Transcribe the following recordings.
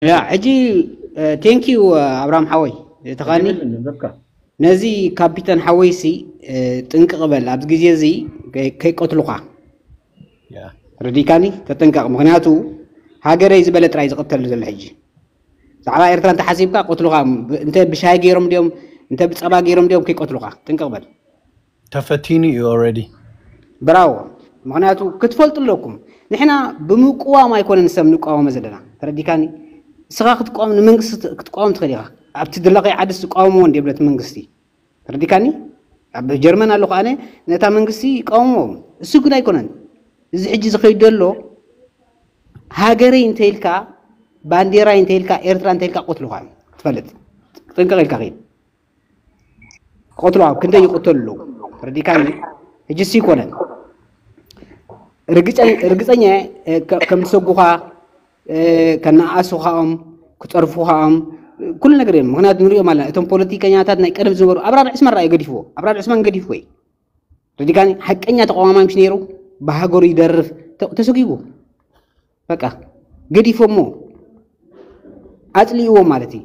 ያ ሕጂ ቴንኪዩ ኣብርሃም ሓወይ። ተኻኒ ነዚ ካፒተን ሓወይሲ ጥንቅቕ በል፣ ኣብዚ ግዜ እዚ ከይቀትሉኻ። ረዲካኒ ተጠንቀቕ። ምክንያቱ ሃገረይ ዝበለ ጥራይ ዝቐተሉ ዘሎ ሕጂ። ዛዕባ ኤርትራ እንተ ሓሲብካ ቀትሉኻ። እንተ ብሻይ ገይሮም ድዮም፣ እንተ ብጸባ ገይሮም ድዮም ከይቀትሉኻ ጥንቅቕ በል። ተፈቲኑ እዩ already። ብራዎ። ምክንያቱ ክትፈልጡ ኣለኩም፣ ንሕና ብምቅዋም ኣይኮነን ሰብ ንቃወመ ዘለና። ተረዲካኒ? እስኻ ክትቃወም፣ ንመንግስቲ ክትቃወም ትኽእል ኢኻ። ኣብቲ ድላቂ ዓዲ ዝቃወምዎ እንዲ ብለት መንግስቲ። ተረዲካኒ? ኣብ ጀርመን ኣለኹ ኣነ፣ ነታ መንግስቲ ይቃወምዎ። እሱ ግን ኣይኮነን። እዚ ሕጂ ዝኸይድ ዘሎ ሃገረይ እንተ ኢልካ፣ ባንዴራይ እንተ ኢልካ፣ ኤርትራ እንተ ኢልካ ቆትልኻ ትፈልጥ። ጥንቅቕ ኢልካ ኸይድ። ክቐትሉ ኣብ ክንደይ ይቕተሉ ኣለዉ። ረዲካኒ? ሕጂ እሱ ይኮነን። ርግጸ- ርግጸኛ እየ፣ ከ- ከም ዝሰጉኻ፣ ከነኣእሱኻኦም፣ ክጸርፉኻኦም፣ ኩሉ ነገር እዮም። ምክንያቱ ንሪኦም ኣለና። እቶም ፖለቲከኛታት ናይ ቀደም ዝነበሩ ኣብራር ዕስማን ረኣዩ ገዲፍዎ። ኣብራር ዕስማን ገዲፍዎ እዩ። ረዲካኒ? ሓቀኛ ተቃዋማይ ምሽ ነይሩ፣ ብሃገሩ ይደርፍ፣ ተ- ተሰጊጉ። በቃ ገዲፎሞ ኣጽሊእዎ ማለት እዩ።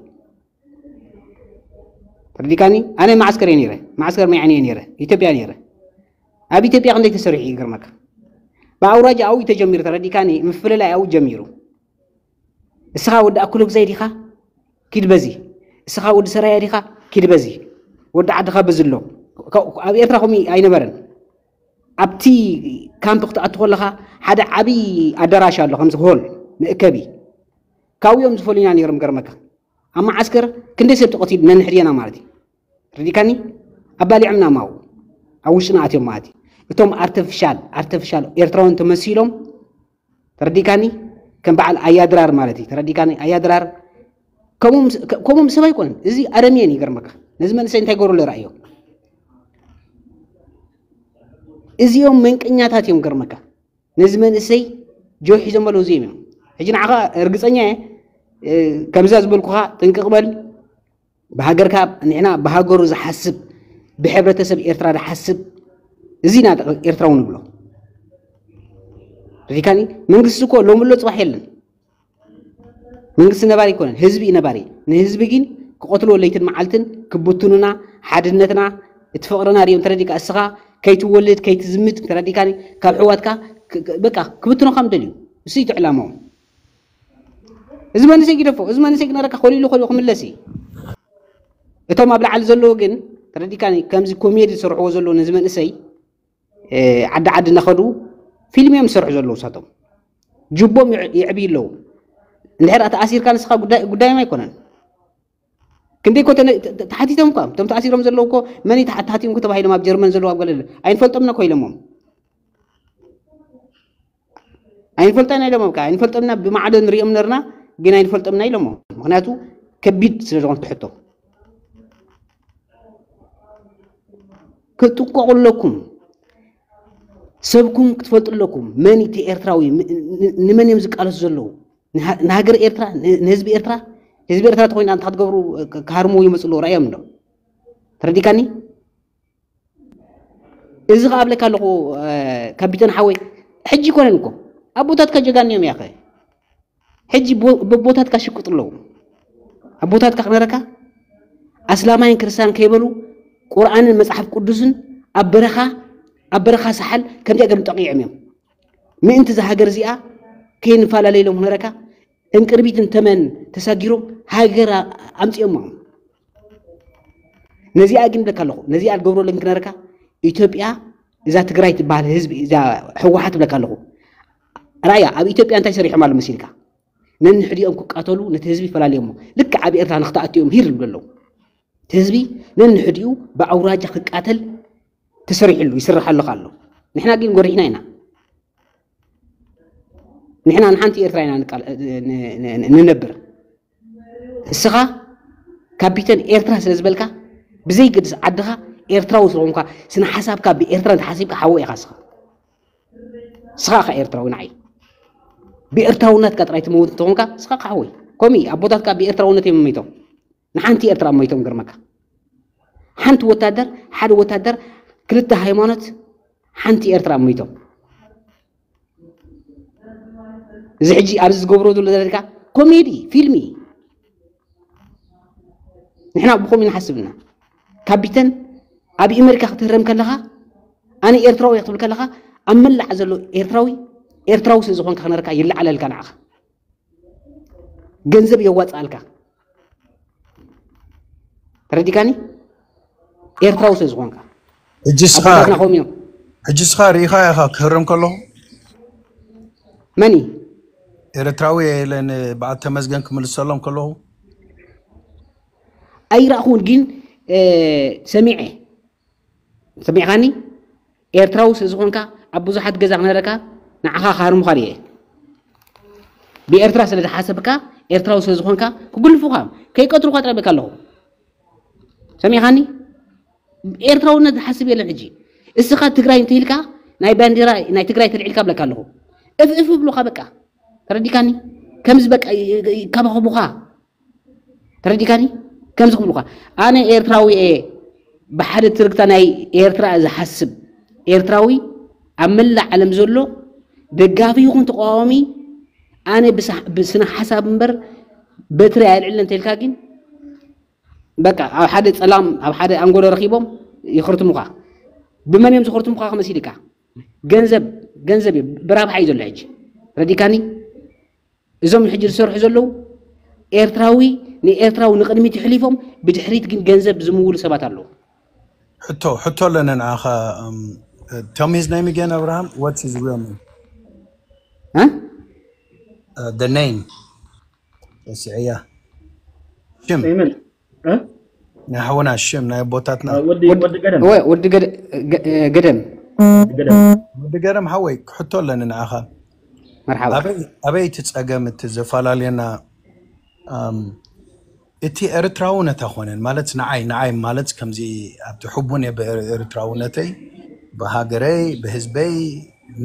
ተረዲካኒ? ኣነ ማዓስከር እየ ነይረ፣ ማዓስከር መያኒ እየ ነይረ፣ ኢትዮጵያ ነይረ። ኣብ ኢትዮጵያ ክንደይ ተሰሪሑ ይገርመካ። ብኣውራጃ ኣብኡ ተጀሚሩ፣ ተረዲካኒ? ምፍልላይ ኣብኡ ጀሚሩ። እስኻ ወዲ ኣኩለ ግዛይ ዲኻ? ኪድ በዚ። እስኻ ወዲ ሰራያ ዲኻ? ኪድ በዚ። ወዲ ዓድኻ በዚ ኣሎ። ካብ- ኣብ ኤርትራ ከምኡ ኣይነበረን። ኣብቲ ካምፕ ክትኣቱ ከለኻ ሓደ ዓብዪ ኣዳራሽ ኣሎ፣ ከምዚ ሆል መእከቢ። ካብኡ እዮም ዝፈልዩና ነይሮም። ገርመካ ኣብ መዓስከር ክንደይ ሰብ ተቐቲሉ ነንሕድየና ማለት እዩ። ረዲካኒ? ኣባሊዖምና ማው ኣብ ውሽጥና ኣትዮም ማለት እዩ። እቶም ኣርተፊሻል ኣርተፊሻል ኤርትራውያን ተመሲሎም ተረዲካኒ? ከም በዓል ኣያድራር ማለት እዩ። ተረዲካኒ? ኣያድራር ከምኦም ስ- ከ- ከምኦም ሰብ ኣይኮነን። እዚ ኣረምየን ይገርመካ። ነዚ መንእሰይ እንታይ ገሩ ለራእዮ? እዚኦም መንቀኛታት እዮም ገርመካ። ነዚ መንእሰይ ጆ ሒዞም ኣለዉ እዚኦም እዮም። ሕጂ ንዓኻ ርግጸኛ እየ፣ እ፣ ከምዛ ዝበልኩኻ ጥንቅቕ በል። ብሃገርካ ንሕና ብሃገሩ ዝሓስብ ብሕብረተሰብ ኤርትራ ዝሓስብ እዚ ኢና ኤርትራዊ ንብሎ። ሪካኒ መንግስቲ እኮ ሎሚ ኣሎ ጽባሕ የለን። መንግስቲ ነባሪ ኣይኮነን፣ ህዝቢ እዩ ነባሪ። ንህዝቢ ግን ክቐትልዎ ለይትን መዓልትን ክብትኑና፣ ሓድነትና እቲ ፍቕርና ሪኦም ተረዲካ እስኻ ከይትወልድ ከይትዝምድ ተረዲካኒ ካብ ሕዋትካ ክ- ክ- በቃ ክብትኖካ ምደልዩ። እሱ እዩ እቲ ዕላማኦም። እዚ መንእሰይ ግደፎ፣ እዚ መንእሰይ ግነረካ ኮሊሉ ኮሊሉ ክምለስ እዩ። እቶም ኣብ ላዕሊ ዘለዉ ግን ተረዲካኒ ከምዚ ኮሜዲ ዝሰርሕዎ ዘለዉ ነዚ መንእሰይ እ፣ ዓዲ ዓዲ እናኸዱ ፊልም እዮም ዝሰርሑ ዘለዉ። ሳቶም ጅቦም ይዕ- ይዕብዩ ኣለዉ። እንድሕር ተኣሲርካ ንስኻ ጉዳይ- ጉዳዮም ኣይኮነን። ክንደይ ኮ ተነ- ተ- ተ- ተሓቲቶም እኳ እቶም ተኣሲሮም ዘለዉ እኮ መን እዩ ተሓ- ተሓቲምኩ ተባሂሎም ኣብ ጀርመን ዘለዉ ኣብ ገለ ኣይንፈልጦም እኮ ኢሎሞም። ኣይንፈልጦና ኢሎሞም ከዓ ኣይንፈልጦምና ብማዕዶ ንሪኦም ነርና ግን ኣይንፈልጦምና ኢሎሞም። ምክንያቱ ከቢድ ስለ ዝኾነ ትሕቶ ክጥንቀቑ ኣለኩም። ሰብኩም ክትፈልጡ ኣለኩም። መን እቲ ኤርትራዊ ን- ን- ንመን እዮም ዝቃለሱ ዘለዉ? ንሃ- ንሃገር ኤርትራ ን- ንህዝቢ ኤርትራ ህዝቢ ኤርትራ ተኮይኑ ኣንታ ክትገብሩ ክ- ክሃርሙ ይመፁ ኣለዉ። ራእዮም ዶ ተረዲካኒ? እዚ ከኣ ኣብለካ ኣለኹ እ፣ ካፒተን ሓወይ ሕጂ ይኮነን እኮ ኣቦታትካ ጀጋኒ እዮም ያኸ ሕጂ ቦ- በቦታትካ ሽቅጡ ኣለዉ ኣቦታትካ ክነረካ ኣስላማይን ክርስቲያን ከይበሉ ቁርኣንን መፅሓፍ ቅዱስን ኣብ በረኻ ኣብ በረኻ ሰሓል ከምዚኣ ገርም ጠቂዖም እዮም ምእንቲ እዛ ሃገር እዚኣ ከይንፈላለይ ኢሎም ክነረካ እንቅርቢትን ተመን ተሳጊሮም ሃገር ኣምፅኦሞ ነዚኣ ግን ብለካ ኣለኹ ነዚኣ ዝገብረለን ክነረካ ኢትዮጵያ እዛ ትግራይ ትበሃል ህዝቢ እዛ ህወሓት ብለካ ኣለኹ ራያ ኣብ ኢትዮጵያ እንታይ ሰሪሖም ኣሎ መሲልካ ነንሕዲኦም ክቃተሉ ነቲ ህዝቢ ፈላልዮሞ ልክዕ ኣብ ኤርትራ ንክተኣትዮም ሂር ዝብሉ ኣለዉ እቲ ህዝቢ ነንሕዲኡ ብኣውራጃ ክቃተል ተሰሪሕሉ ይስርሓሉ ኣሎ ንሕና ግን ጎሪሕና ኢና ንሕና ንሓንቲ ኤርትራ ኢና ንነብር እስኻ ካፒተን ኤርትራ ስለ ዝበልካ ብዘይገድስ ዓድኻ ኤርትራዊ ስለኾንካ ስነ ሓሳብካ ብኤርትራ እንተሓሲብካ ሓወ ኢኻ እስኻ እስኻ ኢኻ ኤርትራዊ ንዓይ ብኤርትራውነትካ ጥራይ ትመውት እንተኾንካ እስኻ ሓወይ ከምኡ ኣቦታትካ ብኤርትራውነት እዮም መይቶም ንሓንቲ ኤርትራ መይቶም ገርመካ ሓንቲ ወታደር ሓደ ወታደር ክልተ ሃይማኖት ሓንቲ ኤርትራ መይቶም እዚ ሕጂ ኣብዚ ዝገብሮ ዘሎ ዘለካ ኮሜዲ ፊልሚ። ንሕና ብኸምኡ ንሓስብና። ካቢተን ኣብ ኣሜሪካ ክትህረም ከለኻ ኣነ ኤርትራዊ እየ ክትብል ከለኻ ኣብ መላዕ ዘሎ ኤርትራዊ ኤርትራዊ ስለ ዝኾንካ ክነረካ ይለዓለልካ ንዓኻ። ገንዘብ የዋፅኣልካ። ተረዲካኒ? ኤርትራዊ ስለ ዝኾንካ ሕጂ እስኻ ኣቦታትና ከምኡ እዮም። ሕጂ እስኻ ርኢኻ ኢኻ ክህረም ከለኹ መኒ ኤርትራዊ እየ ኢለን በዓል ተመስገን ክምልሰሎም ከለኹ ኣይረእኹን ግን እ፣ ሰሚዐ ሰሚዕኻኒ። ኤርትራዊ ስለ ዝኾንካ ኣብ ብዙሓት ገዛ ክነረካ ንዓኻ ክሃርሙኻ ርየ። ብኤርትራ ስለ ዝሓሰብካ ኤርትራዊ ስለ ዝኾንካ ክጉልፉኻ እዮም። ከይቀትሉኻ ጥራይ በቃ ኣለኹ። ሰሚዕኻኒ? ኤርትራውነት ዝሓስብ የለን። ሕጂ እስኻ ትግራይ እንተኢልካ ናይ ባንዲራ ናይ ትግራይ ተልዒልካ ብለካ ኣለኹ። እፍ እፍ ብሉኻ በቃ። ተረዲካኒ? ከምዚ በቃ ይ- ይ- ይከባኸቡኻ። ተረዲካኒ? ከምዚ ክብሉኻ ኣነ ኤርትራዊ እየ። ብሓደ ትርክታ ናይ ኤርትራ ዝሓስብ ኤርትራዊ ኣብ መላእ ዓለም ዘሎ ደጋፊ ይኹን ተቃዋሚ ኣነ ብሳ- ብስነ ሓሳብ እምበር በትሪ ኣየልዕልን እንተልካ ግን በቃ ኣብ ሓደ ጸላም ኣብ ሓደ ኣንጎሎ ረኺቦም ይኽርትሙኻ። ብመን እዮም ዝኽርትሙኻ ክመሲልካ? ገንዘብ ገንዘብ እዩ ብራብሓ እዩ ዘሎ ሕጂ። ረዲካኒ? እዞም ሕጂ ዝሰርሑ ዘለዉ ኤርትራዊ ንኤርትራዊ ንቕድሚት ይሕሊፎም ብድሕሪት ግን ገንዘብ ዝምውሉ ሰባት ኣለዉ። ሕቶ ሕቶ ኣለኒ ንዓኻ um, tell me his name again Abraham, what's his real name? እ? Uh, the name ስዕያ ሽም ይመን እ? ናይ ሓውና ሽም ናይ ኣቦታትና ወዲ ወዲ ገደም ወ- ወዲ ገደ- ገ- ገደም ገደም ወዲ ገረም ሓወይ ክሕቶ ኣለኒ ንዓኻ መርሓባ። ኣበይ ኣበይ እቲ ጸገም እቲ ዘፈላለየና um, እቲ ኤርትራውነት ኣኾነን ማለት ንዓይ ንዓይ ማለት ከምዚ ኣብቲ ሕቡን እየ ብኤርትራውነተይ ብሃገረይ ብህዝበይ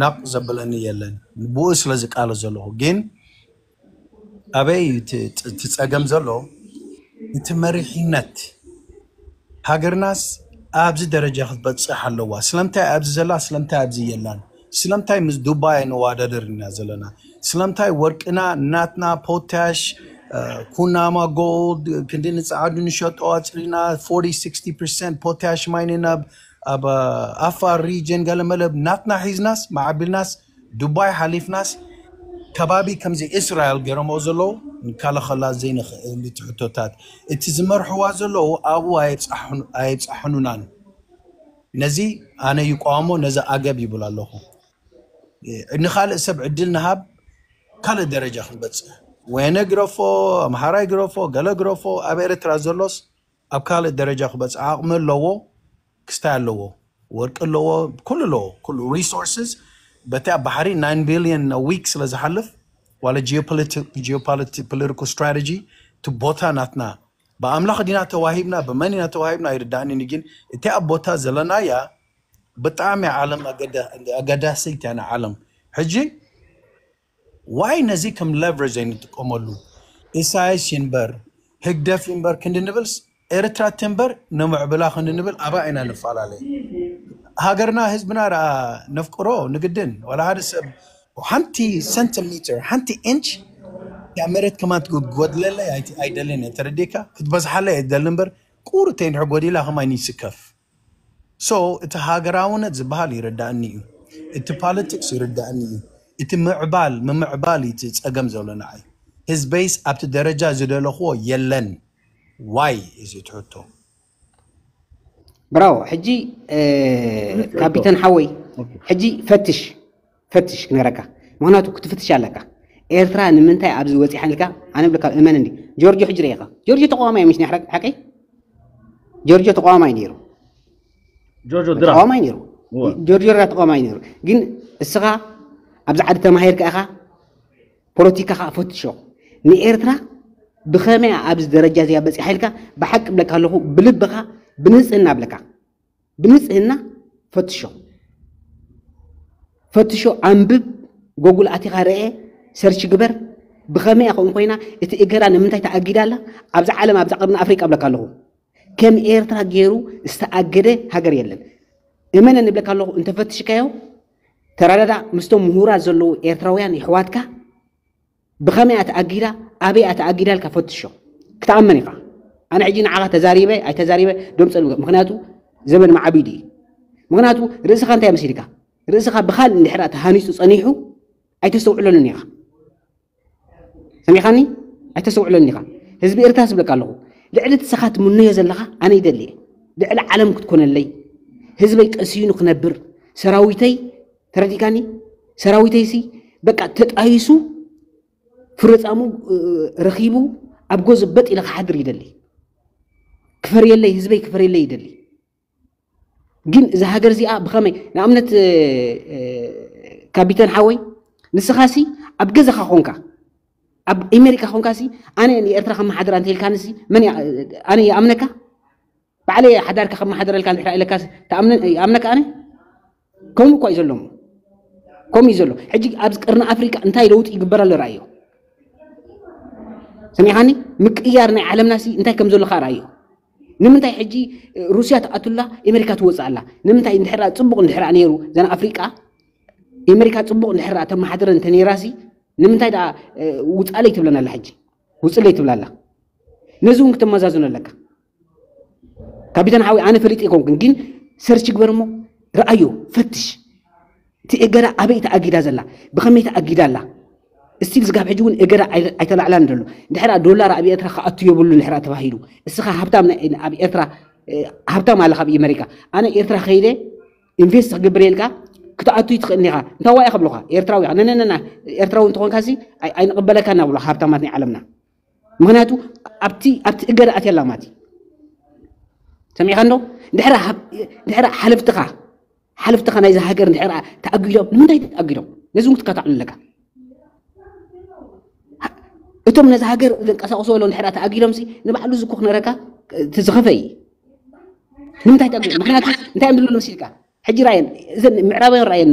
ናቕ ዘብለኒ የለን ብኡ ስለ ዝቃለ ዘለኹ ግን ኣበይ እዩ እቲ እቲ ጸገም ዘሎ እቲ መሪሕነት ሃገርናስ ኣብዚ ደረጃ ክትበፅሕ ኣለዋ ስለምንታይ ኣብዚ ዘላ ስለምንታይ ኣብዚ የላን ስለምንታይ ምስ ዱባይ ንዋዳደር ኢና ዘለና ስለምንታይ ወርቅና ናትና ፖታሽ ኩናማ ጎልድ ክንዲ ንፀዓዱ ንሸጦ ኣፅሪና forty sixty percent ፖታሽ ማይኒን ኣብ ኣብ ኣፋር ሪጅን ገለመለ ናትና ሒዝናስ ማዓቢልናስ ዱባይ ሓሊፍናስ ከባቢ ከምዚ እስራኤል ገረሞ ዘለዉ ንካለኸላ ዘይንኽእል እቲ ሕቶታት እቲ ዝመርሕዋ ዘለዉ ኣብኡ ኣየብፃሕኑናን ነዚ ኣነ ይቋወሞ ነዚ ኣገብ ይብል ኣለኹ ንኻልእ ሰብ ዕድል ንሃብ ካልእ ደረጃ ክንበፅሕ ወየነ ግረፎ ኣምሃራይ ግረፎ ገለ ግረፎ ኣብ ኤርትራ ዘሎስ ኣብ ካልእ ደረጃ ክበፅሕ ዓቕሚ ኣለዎ ክስታይ ኣለዎ ወርቂ ኣለዎ ኩሉ ኣለዎ ኩሉ resources በቲ ኣብ ባሕሪ nine billion a week ስለ ዝሓልፍ ዋለ geopolitical strategy እቲ ቦታ ናትና ብኣምላኽ ዲና ተዋሂብና ብመን ኢና ተዋሂብና ኣይርዳእንን ግን እቲ ኣብ ቦታ ዘለናያ ብጣዕሚ ዓለም ኣገዳሲት እያ ንዓለም ሕጂ ዋይ ነዚ ከም leverage ዘይንጥቀመሉ ኢሳያስ ይንበር ህግደፍ ይንበር ክንዲ ንብልስ ኤርትራ ትንበር ንምዕብላ ክንዲ ንብል ኣባ ኢና ንፈላለ ሃገርና ህዝብና ርኣ ነፍቅሮ ንግድን ዋላ ሓደ ሰብ ሓንቲ centimeter ሓንቲ inch ያ መሬት ከማን ትጎድለለይ ኣይደልን እየ ተረዲካ ክትበዝሓለይ ኣይደልን እምበር ቁርተይ እንድሕር ጎዲላ ከማን ይስከፍ so እቲ ሃገራውነት ዝበሃል ይርዳእኒ እዩ እቲ politics ይርዳእኒ እዩ እቲ ምዕባል ምምዕባል እዩ እቲ ፀገም ዘሎ ንዓይ ህዝበይስ ኣብቲ ደረጃ ዝደለኽዎ የለን why is it ሕቶ ብራዎ ሕጂ ካፒተን ሓወይ ሕጂ ፈትሽ ፈትሽ ክነረካ ምክንያቱ ክትፍትሽ ኣለካ ኤርትራ ንምንታይ ኣብዚ ወፂሓ ኢልካ ኣነ ብልካ እመን እንዲ ጆርጆ ሕጂ ርኢኻ ጆርጆ ተቃዋማይ ምሽ ሓቂ ጆርጆ ተቃዋማይ ነይሩ ጆርጆ ድራ ተቃዋማይ ነይሩ ጆርጆ ድራ ተቃዋማይ ነይሩ ግን እስኻ ኣብዚ ዓዲ ተማሂርካ ኢኻ ፖለቲካ ከዓ ፈትሾ ንኤርትራ ብኸመይ ኣብዚ ደረጃ እዚኣ በፂሓ ኢልካ ብሓቂ ብለካ ኣለኹ ብልብኻ ብንፅህና ብለካ ብንፅህና ፈትሾ ፈትሾ ኣንብብ ጎጉል ኣቲኻ ርአ ሰርች ግበር ብኸመይ ኸውን ኮይና እቲ እገዳ ንምንታይ ተኣጊዳ ኣላ ኣብዛ ዓለም ኣብዛ ቅርኒ ኣፍሪቃ ብለካ ኣለኹ ከም ኤርትራ ገይሩ ዝተኣገደ ሃገር የለን እመነ ንብለካ ኣለኹ እንተፈትሽካዮ ተረዳዳ ምስቶም ምሁራት ዘለዉ ኤርትራውያን ይሕዋትካ ብኸመይ እያ ተኣጊዳ ኣበይ ኣተኣጊዳ ኢልካ ፈትሾ። ክትኣመን ኢኻ። ኣነ ሕጂ ንዓኻ ተዛሪበ ኣይተዛሪበ ደምፀ፣ ምክንያቱ ዘበን ማዕቢዱ እዩ። ምክንያቱ ርእስኻ እንታይ መሲልካ? ርእስኻ ብኻልእ እንድሕር ተሃኒፁ ፀኒሑ ኣይተስተውዕለሉን ኢኻ። ሰሚኻኒ? ኣይተስተውዕለሉን ኢኻ። ህዝቢ ኤርትራ ስብለካ ኣለኹ፣ ልዕሊ እቲ ሰኻ ትምነዮ ዘለኻ ኣነ ይደሊ እየ። ልዕሊ ዓለም ክትኮነለይ፣ ህዝበይ ቀሲኑ ክነብር፣ ሰራዊተይ፣ ተረዲካኒ? ሰራዊተይሲ በቃ ተጣይሱ ፍረጻሙ ረኺቡ ኣብ ጎዝ በጥ ኢለ ክሓድር ይደሊ። ክፈርየለይ፣ ህዝበይ ክፈርየለይ ይደሊ። ግን እዛ ሃገር እዚኣ ብኸመይ ንኣብነት ካፒተን ሓወይ፣ ንስኻሲ ኣብ ገዛኻ ኾንካ ኣብ ኣሜሪካ ኾንካሲ ኣነ ንኤርትራ ከመሓድራ እንተኢልካንሲ መን ኣነ ይኣምነካ? ባዕለይ ሓዳርካ ከመሓድረልካ እንድሕር ኢለካስ ይኣምነካ ኣነ? ከምኡ እኳ እዩ ዘሎ። ከምኡ እዩ ዘሎ። ሕጂ ኣብዚ ቅርኒ ኣፍሪቃ እንታይ ለውጢ ይግበር ኣሎ ረኣዮ። ሰሚዕካኒ? ምቅያር ናይ ዓለምናሲ እንታይ ከም ዘሎ ከዓ ረኣዮ። ንምንታይ ሕጂ ሩስያ ትኣቱላ ኣሜሪካ ትወፅእ ኣላ? ንምንታይ እንድሕር ፅቡቕ እንድሕር ነይሩ ዘን ኣፍሪቃ ኣሜሪካ ፅቡቕ እንድሕር ተመሓድረ እንተ ነይራሲ ንምንታይ ደኣ ውፃለይ ትብለና ኣላ? ሕጂ ውፅለይ ትብላ ኣላ። ነዚ እውን ክተመዛዝኖ ኣለካ። ካፒተን ሓዊ ኣነ ፈሊጥ ኣይኮንኩን፣ ግን ሰርች ግበር እሞ ረኣዮ፣ ፈትሽ። እቲ እገዳ ኣበይ ተኣጊዳ ዘላ፣ ብኸመይ ተኣጊዳ ኣላ? እስቲል ስጋብ ሕጂ እውን እገዳ ኣይተላዕላን ዘሎ። ድሕራ ዶላር ኣብ ኤርትራ ክኣቱ የብሉ ድሕራ ተባሂሉ፣ እስኻ ሃብታም ኣብ ኤርትራ ሃብታም ኣለኻ ኣብ ኣሜሪካ። ኣነ ኤርትራ ከይደ ኢንቨስት ክገብር ኢልካ ክትኣቱ ትኽእል ኢኻ። እንታይ ዋይ ከብሉኻ ኤርትራዊ ነነነና ኤርትራዊ እንተኾንካ ሲ ኣይንቕበለካ እናብሉ ሃብታማት ናይ ዓለምና። ምክንያቱ ኣብቲ ኣብቲ እገዳ ኣትያ ኣላ ማለት እዩ። ሰሚዕካ እንዶ? ድሕሪ ሓለፍትኻ ሓለፍትኻ ናይዚ ሃገር ድሕሪ ተኣጊዶም ንምንታይ ተኣጊዶም ነዚ እውን ክትከታዕሉ ኣለካ። እቶም ነዚ ሃገር ዘንቀሳቅሱ በሎ ድሕሪ ተኣጊዶም ሲ ንባዕሉ ዝኮ ክነረካ ዝኸፈ እዩ። ንምንታይ ተኣጊዶም? ምክንያቱ እንታይ እዮም ዝብሉ መሲልካ? ሕጂ ራየን እዘን ምዕራባውያን ራየን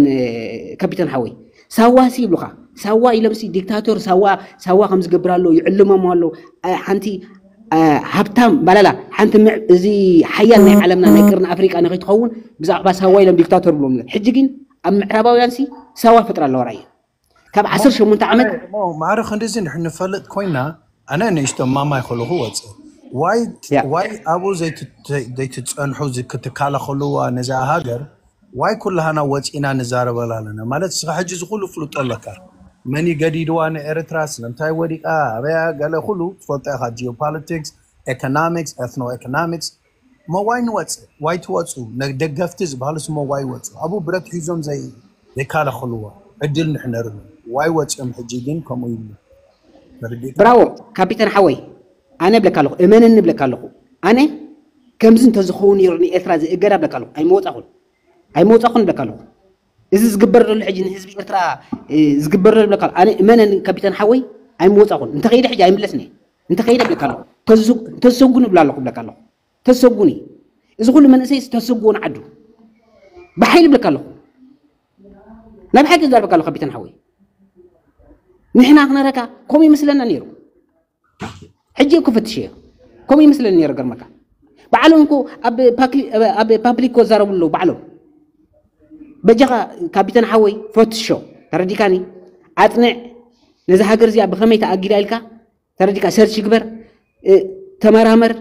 ካፒተን ሓወይ ሳዋ ሲ ይብሉኻ። ሳዋ ኢሎም ሲ ዲክታቶር ሳዋ ሳዋ ከም ዝገብር ኣሎ ይዕልሞም ኣሎ። ሓንቲ ሃብታም ባላላ ሓንቲ እዚ ሓያል ናይ ዓለምና ናይ ቅርኒ ኣፍሪቃ ንኸይትኸውን ብዛዕባ ሳዋ ኢሎም ዲክታቶር ብሎም። ሕጂ ግን ኣብ ምዕራባውያን ሲ ሳዋ ፈጥራ ኣለዋ ራየ ካብ ዓሰርተ ሸሞንተ ዓመት ማዕረ ክንዲዚ ንፈልጥ ኮይና ኣነ ንእሽቶ ማማይ ከለኹ ወፅእ ዋይ ኣብኡ ዘይትፀንሑ ክትከላኸልዋ ነዛ ሃገር ዋይ ኩላሃና ወፂና ንዛረበላ ኣለና ማለት እስኻ ሕጂ ዝኩሉ ፍልጦ ኣለካ መን ገዲድዋ ንኤርትራ ስለምንታይ ወዲቃ ኣበያ ገለ ኩሉ ትፈልጦ ኢኻ ጂኦፖለቲክስ ኤኮኖሚክስ ኤትኖ ኤኮኖሚክስ እሞ ዋይ ንወፅእ ዋይ ትወፁ ደገፍቲ ዝበሃሉስ እሞ ዋይ ይወፁ ኣብኡ ብረት ሒዞም ዘይከላኸልዎ ዕድል ንሕነርሉ ዋይ ወፂኦም ሕጂ ግን ከምኡ ይብሉ ብራዎ ካፒተን ሓወይ ኣነ ብለካ ኣለኹ እመነኒ ብለካ ኣለኹ ኣነ ከምዚ እንተዝኸውን ነይሩ ንኤርትራ ዝእገዳ ብለካ ኣለኹ ኣይመወፃኹን ኣይመወፃኹን ብለካ ኣለኹ እዚ ዝግበር ዘሎ ሕጂ ንህዝቢ ኤርትራ ዝግበር ዘሎ ብለካ ኣለኹ ኣነ እመነኒ ካፒተን ሓወይ ኣይመወፃኹን እንተኸይደ ሕጂ ኣይምለስን እየ እንተኸይደ ብለካ ኣለኹ ተዝሰጉን ብላ ኣለኹ ብለካ ኣለኹ ተዝሰጉን እዩ እዚ ኩሉ መንእሰይ ተዝሰጉዎ ንዓዱ ብሓይሊ ብለካ ኣለኹ ናብ ሓቂ ዘርበካ ኣለኹ ካፒተን ሓወይ ንሕና ክነረካ ከምኡ ይመስለና ነይሩ ሕጂ ክፈትሽ እየ ከምኡ ይመስለኒ ነይሩ ገርመካ ባዕሎም እኮ ኣብ ፓብሊክ ኮ ዛረቡ ኣለዉ ባዕሎም በጃኻ ካፒተን ሓወይ ፈትሾ ተረዲካኒ ኣፅንዕ ነዚ ሃገር እዚኣ ብኸመይ ተኣጊዳ ኢልካ ተረዲካ ሰርች ግበር ተመራመር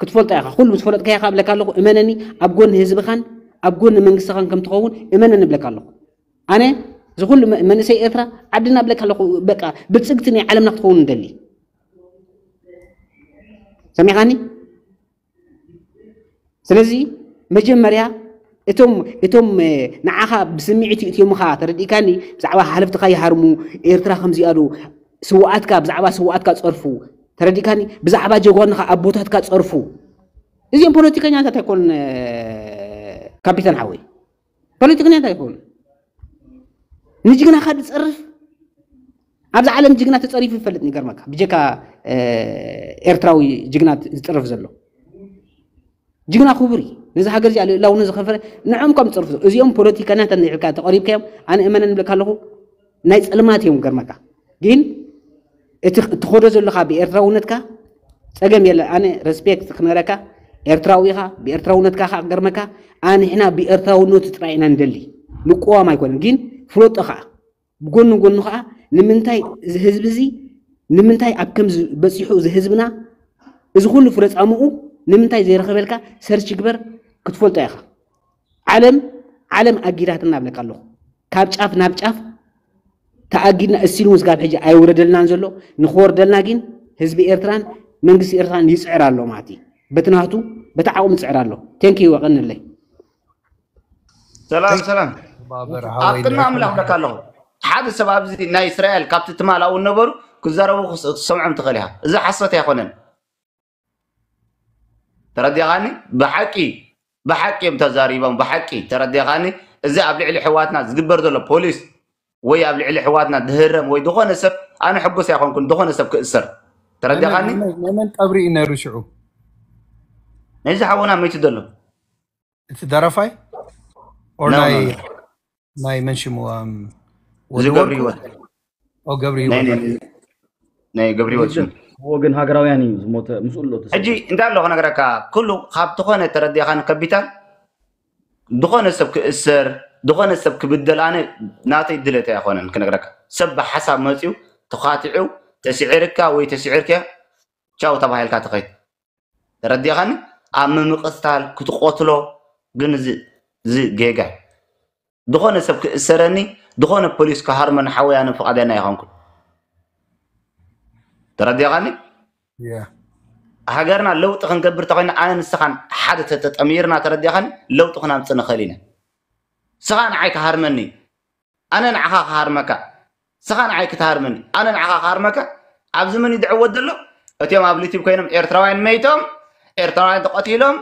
ክትፈልጦ ኢኻ ኩሉ ምስ ፈለጥካ ኢኻ ብለካ ኣለኹ እመነኒ ኣብ ጎኒ ህዝብኻን ኣብ ጎኒ መንግስትኻን ከም ትኸውን እመነኒ ብለካ ኣለኹ ኣነ እዚ ኩሉ መንእሰይ ኤርትራ ዓድና ብለካ ኣለኹ በቃ ብልፅግቲ ናይ ዓለምና ክትኸውን እንደሊ ሰሚኻኒ ስለዚ መጀመርያ እቶም እቶም ንዓኻ ብስምዒት ይእትዮምኻ ተረዲእካኒ ብዛዕባ ሓለፍትኻ ይሃርሙ ኤርትራ ከምዚኣ ዶ ስውኣትካ ብዛዕባ ስውኣትካ ፀርፉ ተረዲእካኒ ብዛዕባ ጀጓንኻ ኣቦታትካ ፀርፉ እዚኦም ፖለቲከኛታት ኣይኮኑን ካፒተን ሓወይ ፖለቲከኛታት ኣይኮኑን ንጅግናኻ ዝፀርፍ ኣብዚ ዓለም ጅግና ተፀሪፉ ይፈልጥ ይገርመካ ብጀካ ኤርትራዊ ጅግና ዝፅርፍ ዘሎ ጅግና ክቡር እዩ ነዚ ሃገር እዚኣ ልእላውነት ዝኸፈለ ንዕም ከም ፅርፍ እዚኦም ፖለቲከኛታት ንዕካ ተቐሪብካዮም ኣነ እመነን ብለካ ኣለኹ ናይ ፀልማት እዮም ገርመካ ግን እቲ ትኸዶ ዘለኻ ብኤርትራውነትካ ፀገም የለ ኣነ ሬስፔክት ክነረካ ኤርትራዊ ኢኻ ብኤርትራውነትካ ከዓ ገርመካ ኣንሕና ብኤርትራውነቱ ጥራይ ኢና ንደሊ ንቆዋም ኣይኮነን ግን ፍለጦ ከዓ ብጎኒ ጎኒ ከዓ ንምንታይ እዚ ህዝቢ እዚ ንምንታይ ኣብ ከምዚ በፂሑ እዚ ህዝብና እዚ ኩሉ ፍረፃምኡ ንምንታይ ዘይረኸበልካ ሰርች ግበር ክትፈልጦ ኢኻ። ዓለም ዓለም ኣጊዳትና እብለካ ኣለኹ። ካብ ጫፍ ናብ ጫፍ ተኣጊድና እስቲል እውን ስጋብ ሕጂ ኣይወረደልናን ዘሎ። ንክወርደልና ግን ህዝቢ ኤርትራን መንግስቲ ኤርትራን ይፅዕር ኣሎ ማለት እዩ። በቲ ናቱ በቲ ዓቕሙ ይፅዕር ኣሎ። ቴንክ ዩ ወቀንለይ። ሰላም ሰላም። ኣብ ቅድሚ ኣምላኽ ብለካ ኣለኹ። ሓደ ሰብ ኣብዚ ናይ እስራኤል ካብቲ ትማል ኣብኡ ነበሩ ክዛረቡ ክሰምዖም ትኽእል ኢኻ። እዚ ሓሶት ኣይኮነን። ተረዲኻኒ? ብሓቂ ብሓቂ እዮም ተዛሪቦም። ብሓቂ ተረዲኻኒ? እዚ ኣብ ልዕሊ ሕዋትና ዝግበር ዘሎ ፖሊስ ወይ ኣብ ልዕሊ ሕዋትና ድህረም ወይ ዝኾነ ሰብ ኣነ ሕጉስ ኣይኮንኩን። ዝኾነ ሰብ ክእሰር ተረዲኻኒ? ናይ መን ቀብሪ እዩ ነይሩ ሽዑ? ናይዚ ሓወና መይቱ ዘሎ እቲ ደረፋይ or No, ናይ no, no. ናይ መን ሽሙ እዚ ገብሪ ህይወት ኦ ገብሪ ናይ ህይወት ናይ- ናይ ገብሪ ህይወት ሽሙ ወገን ሃገራውያን እዩ ዝሞተ ምስኡ ኣሎ ተሰ ሕጂ እንታይ ኣሎ ክነግረካ፣ ኩሉ ካብ ዝኾነ ተረዲኻኒ፣ ከቢታል ዝኾነ ሰብ ክእሰር፣ ዝኾነ ሰብ ክብደል ኣነ ናተይ ድሌት ኣይኮነን ክነግረካ። ሰብ ብሓሳብ መፅዩ ተኻቲዑ ተስዒርካ ወይ ተስዒርካ ቻው ተባሂልካ ትኸይድ። ተረዲኻኒ? ኣብ ምምቕታል ክትቆትሎ ግን እዚ እዚ ጌጋ ዝኾነ ሰብ ክእሰረኒ፣ ዝኾነ ፖሊስ ክሃርመኒ ሓወይ ኣነ ፍቓደኛ ኣይኮንኩን። ተረዲኻኒ? Yeah. ሃገርና ለውጢ ክንገብር ተኮይና ኣነ ንስኻን ሓደ ተተጠሚርና ተረዲኻኒ ለውጢ ክናምፅእ ንኽእል ኢና። ስኻ ንዓይ ክሃርመኒ ኣነ ንዓኻ ክሃርመካ፣ ስኻ ንዓይ ክትሃርመኒ ኣነ ንዓኻ ክሃርመካ። ኣብዚ ምን ይድዕወት ዘሎ? እቲኦም ኣብ ዩቲብ ኮይኖም ኤርትራውያን መይቶም፣ ኤርትራውያን ተቐቲሎም፣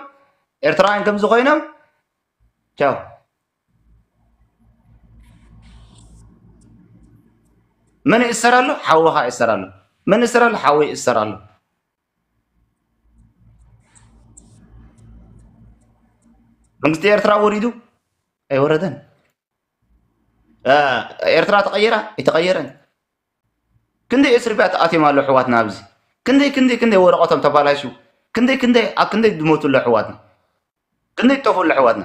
ኤርትራውያን ከምዚ ኮይኖም ቻው። መን ይእሰር ኣሎ? ሓውኻ ይእሰር ኣሎ። መን ይእሰር ኣሎ? ሓወይ ይእሰር ኣሎ። መንግስቲ ኤርትራ ወሪዱ ኣይወረደን። እ፣ ኤርትራ ተቐይራ ኣይተቐየረን። ክንደይ እስር ቤት ኣትዮም ኣለዉ ኣሕዋትና ኣብዚ። ክንደይ ክንደይ ክንደይ ወረቐቶም ተባላሹ። ክንደይ ክንደይ ኣብ ክንደይ ዝሞቱ ኣለዉ ኣሕዋትና። ክንደይ ዝጠፍኡ ኣለዉ ኣሕዋትና።